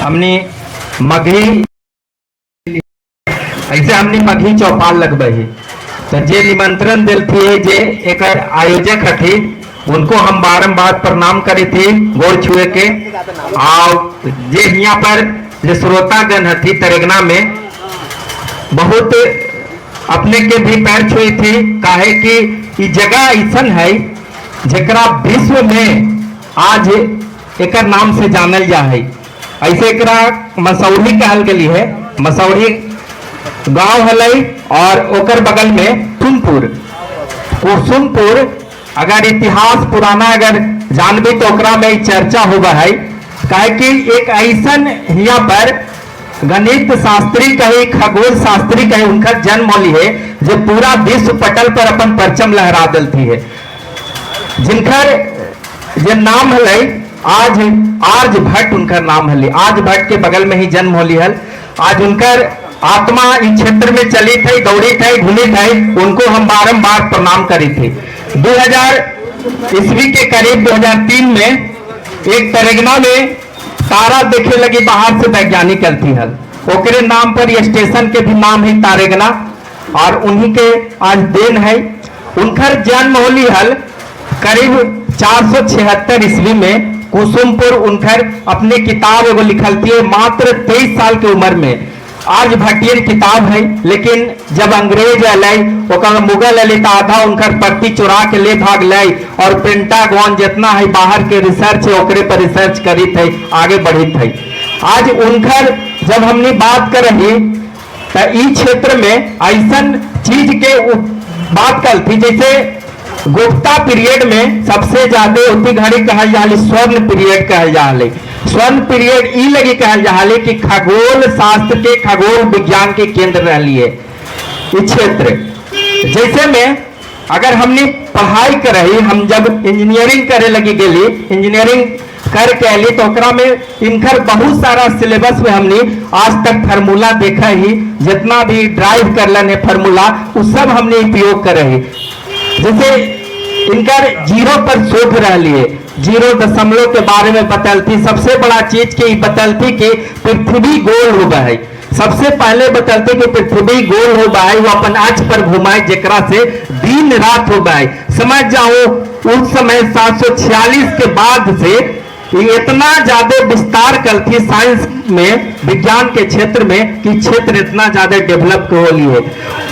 हमने मगही ऐसे हमने मगही चौपाल लगबे है, तो जे निमंत्रण दिलथी है, जे एक आयोजक हथी, उनको हम बारंबार प्रणाम करे थी गोड़ छुए के। और जे यहाँ पर जे श्रोतागण हथी तरेगना में बहुत अपने के भी पैर छुई थी, काहे कि ई जगह ऐसन है जकरा विश्व में आज एकर नाम से जानल जा है। ऐसे एकरा मसौढ़ी कहल गेली है, मसौढ़ी गांव हलै और ओकर बगल में कुसुमपुर। कुसुमपुर अगर इतिहास पुराना अगर जानबी तो ओकरा में चर्चा होगा है, काहे कि एक ऐसन हिया पर गणित शास्त्री कही खगोल शास्त्री कही उनका जन्म होली है जो पूरा विश्व पटल पर अपन परचम लहरा दिलती है, जिनकर जे नाम हलै आज आर्यभट्ट उनकर नाम हलै। आर्यभट्ट के बगल में ही जन्म होली हल। आज उनकर आत्मा इस क्षेत्र में चली थी, दौड़ी थी, घूमी थी, उनको हम बारंबार प्रणाम करी थी। 2000 ईस्वी के करीब 2003 में एक तरेगना में तारा देखे लगी बाहर से वैज्ञानिक अलथी हल, ओकरे नाम पर ये स्टेशन के भी नाम है तारेगना और उन्हीं के आज then है। उनकर जन्म होली हल करीब 476 ईस्वी में कुसुमपुर। उनकर अपने किताब एगो लिखल थी मात्र 23 साल के उम्र में, आज भट्टियन किताब है। लेकिन जब अंग्रेज अलै ओकर मुगल अलै तो आधा उनकर प्रति चुरा के ले भाग ले और पेंटागन जितना है बाहर के रिसर्च है ओकरे पर रिसर्च करी थे, आगे बढ़ी थे। आज उनकर जब हमने बात कर रही तो ई क्षेत्र में ऐसन चीज के बात कर थी, जैसे गुप्ता पीरियड में सबसे ज्यादा उती घड़ी कहल जाला स्वर्ण पीरियड कहल जाला। स्वर्ण पीरियड ई लगी कहल जाला कि खगोल शास्त्र के खगोल विज्ञान के केंद्र रहली है ई क्षेत्र। जैसे में अगर हमने पढ़ाई करही, हम जब इंजीनियरिंग करे लगी गेली, इंजीनियरिंग करके अली तो ओकरा में इनकर बहुत सारा सिलेबस में हमने आज तक फार्मूला देखा ही, जितना भी ड्राइव करलन है फार्मूला उ सब हमने उपयोग करे ही। जैसे इनकर जीरो पर शोध रही है, जीरो दशमलव के बारे में बतलती। सबसे बड़ा चीज के बतलती कि पृथ्वी गोल हो है। सबसे पहले बतलते कि पृथ्वी गोल हो है, वो अपन अक्ष पर घुमाए जेकरा से दिन रात हो है। समझ जाओ उस समय 746 के बाद से ये इतना ज्यादा विस्तार करती साइंस में, विज्ञान के क्षेत्र में कि क्षेत्र इतना ज्यादा डेवलप होली है।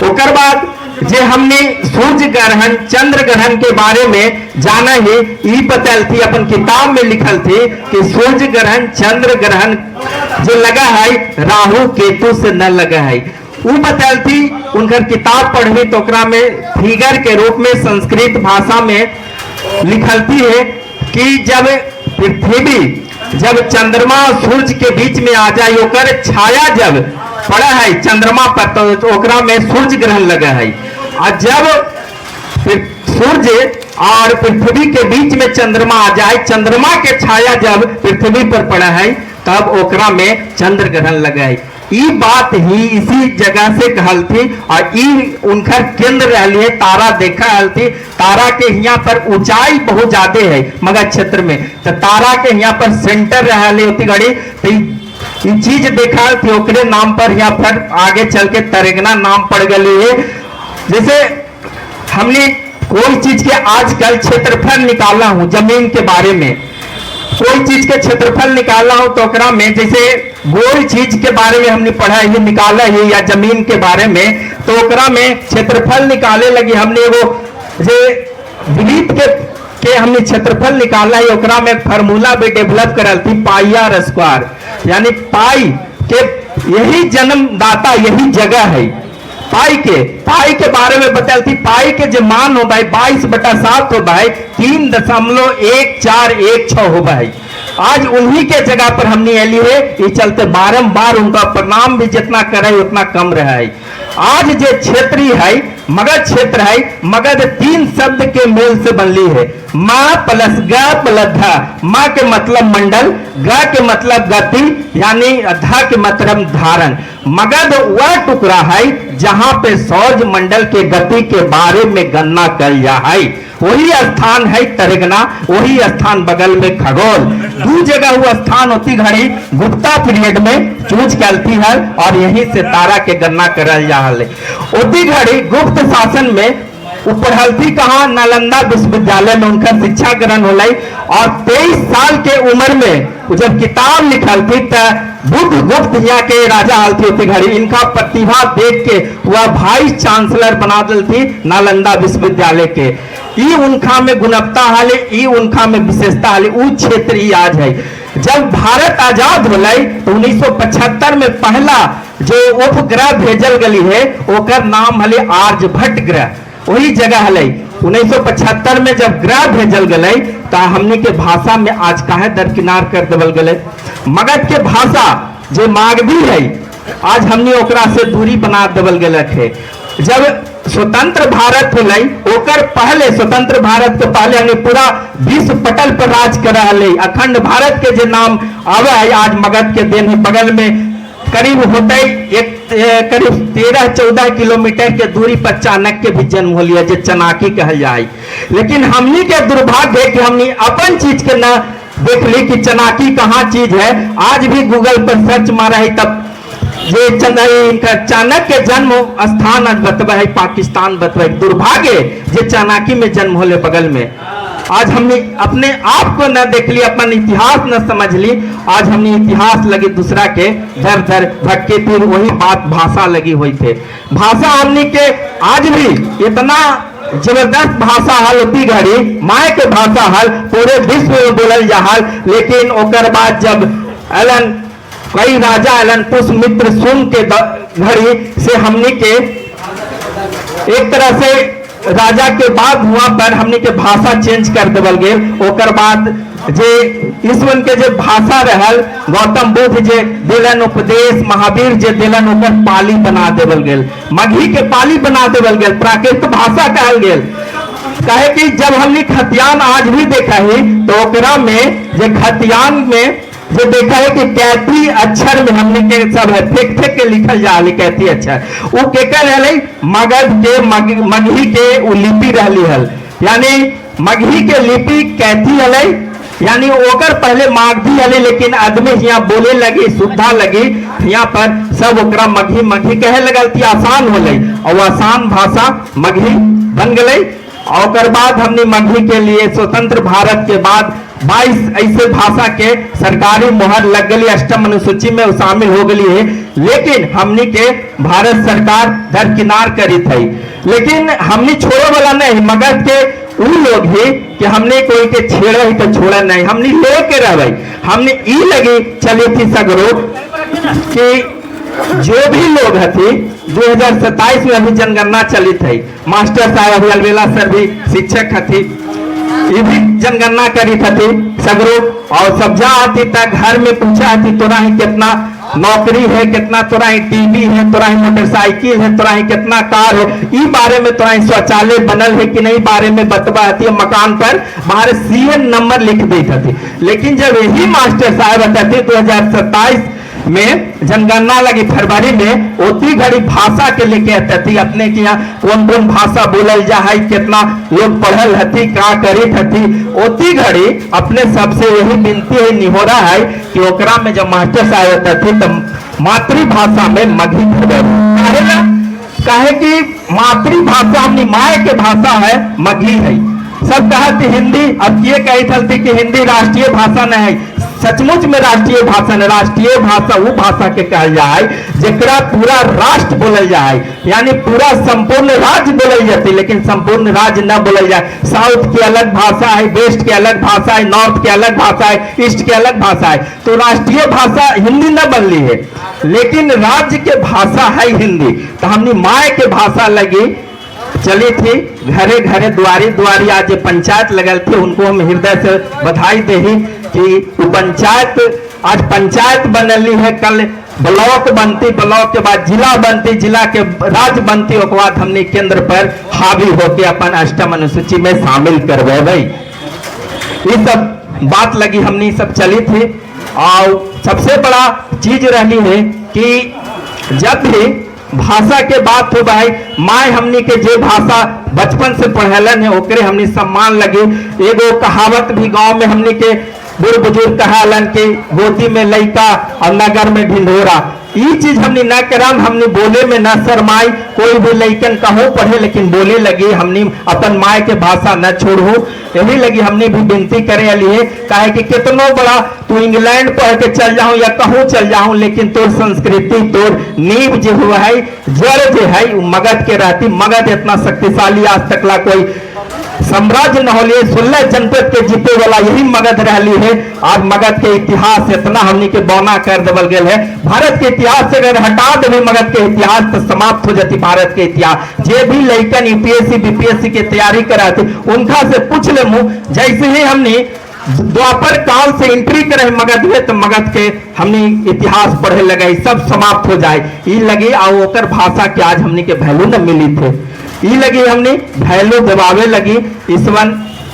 ओकर बाद जे हमने सूर्य ग्रहण चंद्र ग्रहण के बारे में जाना ही, ई बतल थी अपन किताब में लिखल थी कि सूर्य ग्रहण चंद्र ग्रहण जो लगा है राहु केतु से न लगा है। वो बतल थी उनकर किताब पढ़वी तो ओकरा में फिगर के रूप में संस्कृत भाषा में लिखलती है कि जब पृथ्वी जब चंद्रमा और सूर्य के बीच में आ जाए, ओकर छाया जब पड़ा है चंद्रमा पर तो ओकरा में सूर्य ग्रहण लगा है, और जब फिर सूर्य और पृथ्वी के बीच में चंद्रमा आ जाए, चंद्रमा के छाया जब पृथ्वी पर पड़ा है तब ओकरा में चंद्र ग्रहण लगा है। ई बात ही इसी जगह से कहल थी और ई उनकर केंद्र रहली है। तारा देखा हल थी, तारा के यहाँ पर ऊंचाई बहुत ज्यादा है मगध क्षेत्र में, तो तारा के यहाँ पर सेंटर रहली होती घड़ी, तो ई चीज देखा थी ओकरे नाम पर यहाँ पर आगे चल के तरेगना नाम पड़ गई है। जैसे हमने कोई चीज के आजकल क्षेत्रफल निकालना हूं, जमीन के बारे में कोई चीज के क्षेत्रफल निकालना हो तो ओकरा में जैसे गोल चीज के बारे में हमने पढ़ा है निकाला है या जमीन के बारे में, तो ओकरा में क्षेत्रफल निकाले लगी हमने वो जे वृत्त के हमने क्षेत्रफल निकाला है, ओकरा में फार्मूला भी डेवलप करल थी पाई are square, यानी पाई के यही जन्मदाता यही जगह है। पाई के बारे में बतल थी, पाई के जो मान हो भाई 22/7 हो भाई 3.1416 हो भाई। आज उन्हीं के जगह पर हमने अली है, ये चलते बारंबार उनका प्रणाम भी जितना करे उतना कम रहा है। आज जो क्षेत्रीय है मगध क्षेत्र है, मगध 3 शब्द के मेल से बनली है, माँ प्लस ग प्लस ध। माँ के मतलब मंडल, ग के मतलब गति यानी ध के मतलब धारण। मगध वह टुकड़ा है जहां पे सौर मंडल के गति के बारे में गणना कल जा है। वही स्थान है तरेगना, वही स्थान बगल में खगोल। दो जगह वो स्थान होती घड़ी गुप्ता पीरियड में चूज करती है और यहीं से तारा के गणना करल जा है। ओती घड़ी गुप्त शासन में वो पढ़लती कहा, नालंदा विश्वविद्यालय में उनका शिक्षा ग्रहण होलै और 23 साल के उम्र में वो जब किताब लिखल थी तो बुद्ध गुप्त यहाँ के राजा हाल थी होती घड़ी, इनका प्रतिभा देख के वह वाइस चांसलर बना दिल थी नालंदा विश्वविद्यालय के। ई उनका में गुणवत्ता हाले, ई उनका में विशेषता हाले, उ क्षेत्र ई आज है। जब भारत आजाद होलै तो 1975 में पहला जो उपग्रह भेजल गली है ओकर नाम हले आर्यभट्ट ग्रह, वही जगह हले। 1975 में जब ग्रह भेजल गए तो हमने के भाषा में आज काहे दरकिनार कर देवल गए। मगध के भाषा जो मागधी है आज हमने ओकरा से दूरी बना देवल गए है। जब स्वतंत्र भारत होलै ओकर पहले, स्वतंत्र भारत के पहले हमने पूरा विश्व पटल पर राज कर रहा। अखंड भारत के जो नाम आवे है आज मगध के then है। बगल में करीब होते एक करीब 13-14 किलोमीटर के दूरी पर चाणक्य भी जन्म हो लिया, जो चनाकी कहल जाए। लेकिन हमनी के दुर्भाग्य है कि हमनी अपन चीज के न देख ली कि चनाकी कहाँ चीज है। आज भी गूगल पर सर्च मारा है तब ये इनका चाणक्य के जन्म स्थान आज बतबे है पाकिस्तान बतबे है। दुर्भाग्य जे चाणक्य में जन्म होले बगल में। आज हमने अपने आप को न देख ली, अपन इतिहास न समझ ली। आज हमने इतिहास लगी दूसरा के धर धर भटके फिर वही बात भाषा लगी हुई थे। भाषा हमने के आज भी इतना जबरदस्त भाषा हल होती घड़ी माय के भाषा हल पूरे विश्व में बोलल जा हल। लेकिन ओकर बाद जब अलन कई राजा अलन पुष्यमित्र सुन के घड़ी से हमने के एक तरह से राजा के बाद हुआ पर हमने के भाषा चेंज कर देवल गेल। ओकर बाद जे ईश्वर के जे भाषा रहल गौतम बुद्ध जे दिलन उपदेश, महावीर जे दिलन, ओकर पाली बना देवल गेल, मगही के पाली बना देवल गेल, प्राकृत भाषा कहल गेल। काहे कि जब हमने खतियान आज भी देखा है तो ओकरा में जे खतियान में जो देखा है कि कैती अक्षर में हमने के सब है फेंक फेंक के लिखल जा रही कैती अक्षर, वो केकर रहले मगध के मगही के उ लिपि रहली हल, यानी मगही के लिपि कैथी हले, यानी ओकर पहले मागधी हले, लेकिन आदमी यहाँ बोले लगी सुविधा लगी यहाँ पर सब ओकरा मगही मगही कहे लगल थी, आसान होले और आसान भाषा मगही बन गई। और ओकर बाद हमने मगही के लिए स्वतंत्र भारत के बाद 22 ऐसे भाषा के सरकारी मुहर लग गई, अष्टम अनुसूची में शामिल हो गई है। लेकिन हमने के भारत सरकार दरकिनार करी थी, लेकिन हमने छोड़े वाला नहीं। मगध के उ लोग ही कि हमने कोई के छेड़े ही तो छोड़ा नहीं, हमने लेके रह। हमने ई लगी चली थी सगरो कि जो भी लोग हथी 2027 में अभी जनगणना चली थी, मास्टर साहब अभी अलवेला सर भी शिक्षक हथी, ये भी जनगणना करी थी सगरो। और सब जा आती तक घर में पूछा हथी तोरा ही कितना नौकरी है, कितना तोरा ही टीवी है, तोरा ही मोटरसाइकिल है, तोरा ही कितना कार है, ई बारे में तोरा ही शौचालय बनल है कि नहीं बारे में बतबा हती, मकान पर बाहर सीएन नंबर लिख दी थी। लेकिन जब यही मास्टर साहब बताते 2027 में जनगणना लगी फरवरी में, ओती घड़ी भाषा के लेके हती अपने के यहाँ कौन कौन भाषा बोलल जा है, कितना लोग पढ़ल हती, का करी हती, ओती घड़ी अपने सबसे यही विनती है, निहोरा है कि ओकरा में जब मास्टर साहब हती तो मातृभाषा में मगही भरबे। काहे ना? काहे कि मातृभाषा अपनी माए के भाषा है मगही है। सब कहते हिंदी, अब ये कही थलती कि हिंदी राष्ट्रीय भाषा नहीं है। सचमुच में राष्ट्रीय भाषा नहीं, राष्ट्रीय भाषा वो भाषा के कहल जाए जेकरा पूरा राष्ट्र बोलल जाए, यानी पूरा संपूर्ण राज्य बोलल जाती, लेकिन संपूर्ण राज्य न बोलल जाए। साउथ की अलग भाषा है, वेस्ट के अलग भाषा है, नॉर्थ के अलग भाषा है, ईस्ट के अलग भाषा है। तो राष्ट्रीय भाषा हिंदी न बनली है, लेकिन राज्य के भाषा है हिंदी। तो हमने माए के भाषा लगी चली थी घरे घरे दुआरी दुआरी। आज जे पंचायत लगल थी उनको हम हृदय से बधाई देही कि वो पंचायत आज पंचायत बनली है, कल ब्लॉक बनती, ब्लॉक के बाद जिला बनती, जिला के राज्य बनती, ओकर बाद हमने केंद्र पर हावी होके अपन अष्टम अनुसूची में शामिल करवे। ये सब बात लगी हमने सब चली थी। और सबसे बड़ा चीज रही है कि जब भी भाषा के बात हो भाई, माए हमनी के जे भाषा बचपन से पढ़लन है ओकरे हमनी सम्मान लगे। एगो कहावत भी गांव में हमनी के बूढ़ बुजुर्ग कहालन के गोदी में लइका और नगर में ढिंढोरा। ई चीज हमनी ना करम, हमनी बोले में ना शरमाई। कोई भी लइकन कहूँ पढ़े लेकिन बोले लगी, हमनी अपन माए के भाषा न छोड़ू। यही लगी हमने भी विनती करे अली है, काहे कि कितनो बड़ा तू इंग्लैंड पढ़ के चल जाऊं या कहूँ चल जाऊं, लेकिन तोर संस्कृति, तोर नींव जो हुआ है, जड़ जो है, वो मगध के रहती। मगध इतना शक्तिशाली आज तक ला कोई साम्राज्य न होलिए, 16 जनपद के जीते वाला यही मगध रहली है। आज मगध के इतिहास इतना हमनी के बौना कर देवल गेल है। भारत के इतिहास से अगर हटा देवे मगध के इतिहास तो समाप्त हो जाती भारत के इतिहास। जे भी लइकन यूपीएससी बीपीएससी के तैयारी कराते उनका से पूछ ले मुँह, जैसे ही हमने द्वापर काल से एंट्री करे मगध में तो मगध के हमने इतिहास पढ़े लगे, सब समाप्त हो जाए। ई लगी और ओकर भाषा के आज हमने के वैल्यू न मिली थे, ई लगी हमने वैल्यू दबावे लगी। इसवन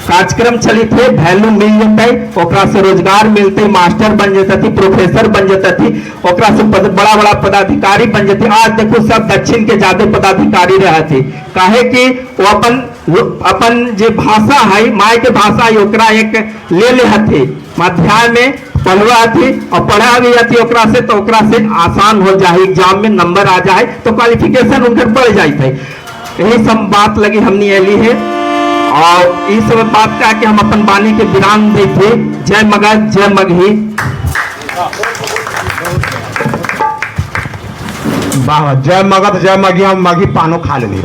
कार्यक्रम चली थे, वैल्यू मिल जते, ओकरा से रोजगार मिलते, मास्टर बन जाते थी, प्रोफेसर बन जाते थी, ओकरा से बड़ा बड़ा पदाधिकारी बन जाते। आज देखो सब दक्षिण के ज्यादा पदाधिकारी रहे थे, काहे कि वो अपन अपन जे भाषा है, माय के भाषा है, ओकरा एक ले ले हथे माध्याय में पढ़वा थी और पढ़ा भी हथी ओकरा से, तो ओकरा से आसान हो जाए, एग्जाम में नंबर आ जाए तो क्वालिफिकेशन उनकर बढ़ जाए थे। यही सब बात लगी हमने अली है और इस सब बात का कि हम अपन वाणी के विराम दे थे। जय मगध, जय मगही। वाह, जय मगध, जय मगही। हम मगही पानो खा लेली।